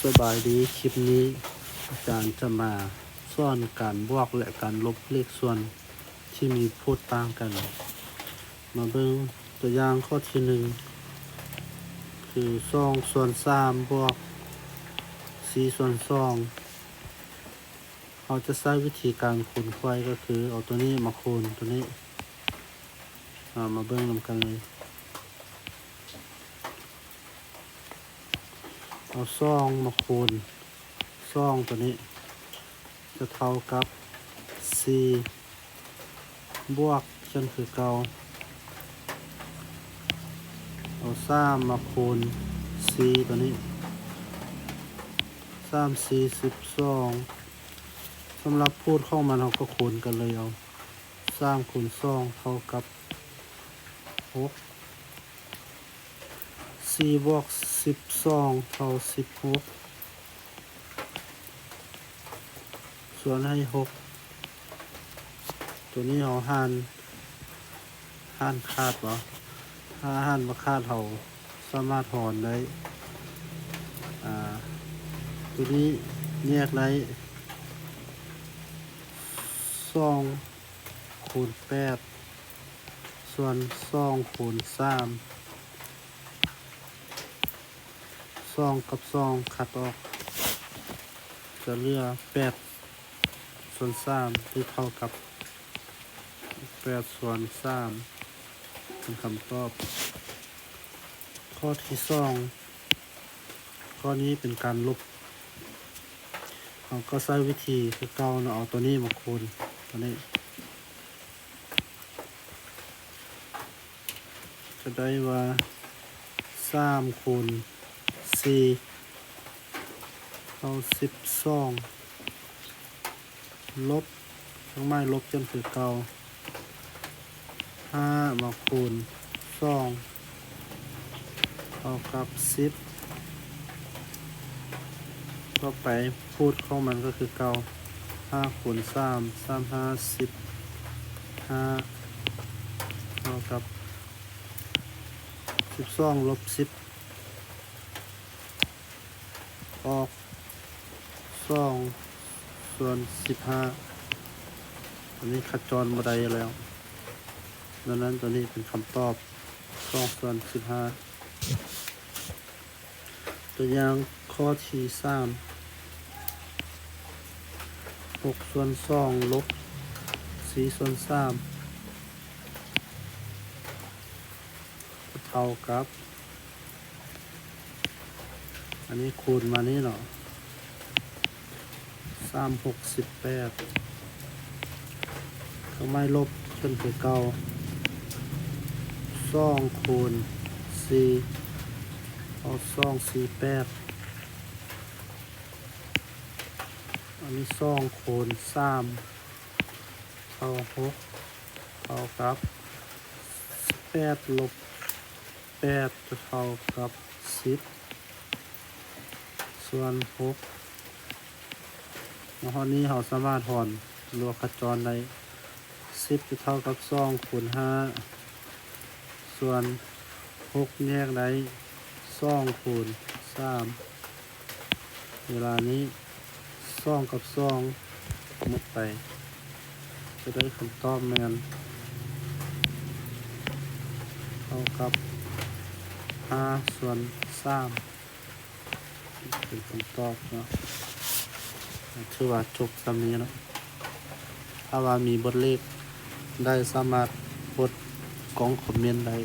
ສະບາຍດີ, ຄລິບນີ້ອາຈານຈະມາສອນການບວກ ແລະ ການລົບເລກສ່ວນທີ່ມີພູດຕ່າງກັນ. ມາເບິ່ງຕົວຢ່າງຂໍ້ທີໜຶ່ງ ຄືສອງສ່ວນສາມບວກສີ່ສ່ວນສອງ. ເຮົາຈະໃຊ້ວິທີການຄູນໄຂວ້ ກໍຄືເອົາຕົວນີ້ມາຄູນຕົວນີ້. ເຮົາມາເບິ່ງນຳກັນເລີຍ. ເອົາສອງມາຄູນສອງຕົວນີ້ ຈະເທົ່າກັບສີ່ ບວກເຊັ່ນຄືເກົ່າ. ເອົາສາມມາຄູນສີ່ຕົວນີ້ ສາມສີ່ສິບສອງ. ສຳລັບພູດຂອງມັນ ເຮົາກໍຄູນກັນເລີຍ. ເອົາສາມຄູນສອງເທົ່າກັບຫົກ. ສີ່ບວກສິບສອງເທົ່າສິບຫົກ ສ່ວນໃຫ້ຫົກ. ຕົວນີ້ເຮົາຫານ ຫານຂາດບໍ່? ຖ້າຫານບໍ່ຂາດ ເຮົາສາມາດຫອນໄດ້. ອາ ຕົວນີ້ແຍກໄດ້ສອງ ຄູນແປດ ສ່ວນສອງຄູນສາມ. ສອງກັບສອງຂັດອອກ ຈະເຫຼືອແປດສ່ວນສາມ ທີ່ເທົ່າກັບແປດສ່ວນສາມ ເປັນຄຳຕອບ. ຂໍ້ທີສອງ ຂໍ້ນີ້ເປັນການລົບ. ເຮົາກໍໃຊ້ວິທີຄືເກົ່າເນາະ, ເອົາຕົວນີ້ມາຄູນຕົວນີ້ ຈະໄດ້ວ່າສາມຄູນສີ່ເທົ່າສິບສອງ ລົບ ເຄື່ອງໝາຍລົບເຊັ່ນຄືເກົ່າ. ຫ້າມາຄູນສອງເທົ່າກັບສິບ. ຕໍ່ໄປພູດຂອງມັນກໍຄືເກົ່າ ຫ້າຄູນສາມ ສາມຫ້າສິບຫ້າ ເທົ່າກັບສິບສອງລົບສິບ ອອກສອງສ່ວນສິບຫ້າ. ອັນນີ້ຂະຈອນບໍ່ໄດ້ແລ້ວ, ດັ່ງນັ້ນຕົວນີ້ເປັນຄຳຕອບ ສອງສ່ວນສິບຫ້າ. ຕົວຢ່າງຂໍ້ທີສາມ ຫົກສ່ວນສອງລົບສີ່ສ່ວນສາມ ເທົ່າກັບ ອັນນີ້ຄູນມານີ້ເນາະ ສາມຫົກສິບແປດ. ເຄື່ອງໝາຍລົບເປັນຄືເກົ່າ ສອງຄູນສີ່ເທົ່າສອງສີ່ແປດ. ອັນນີ້ສອງຄູນສາມເທົ່າຫົກ ເທົ່າກັບສິບແປດລົບແປດ ຈະເທົ່າກັບສິບສ່ວນຫົກ. ມາຮອດນີ້ເຮົາສາມາດຫອນ ຫຼືວ່າຂະຈອນໄດ້. ສິບຈະເທົ່າກັບສອງຄູນຫ້າ ສ່ວນຫົກແຍກໄດ້ສອງຄູນສາມ. ເວລານີ້ສອງກັບສອງໝົດໄປ ຈະໄດ້ຄຳຕອບແມ່ນເທົ່າກັບຫ້າສ່ວນສາມ ເປັນຄຳຕອບເນາະ. ຖືວ່າຈົບສ່ຳນີ້ເນາະ. ຖ້າວ່າມີບົດເລກໃດ ສາມາດກົດກ່ອງຄອມເມັນໄດ້.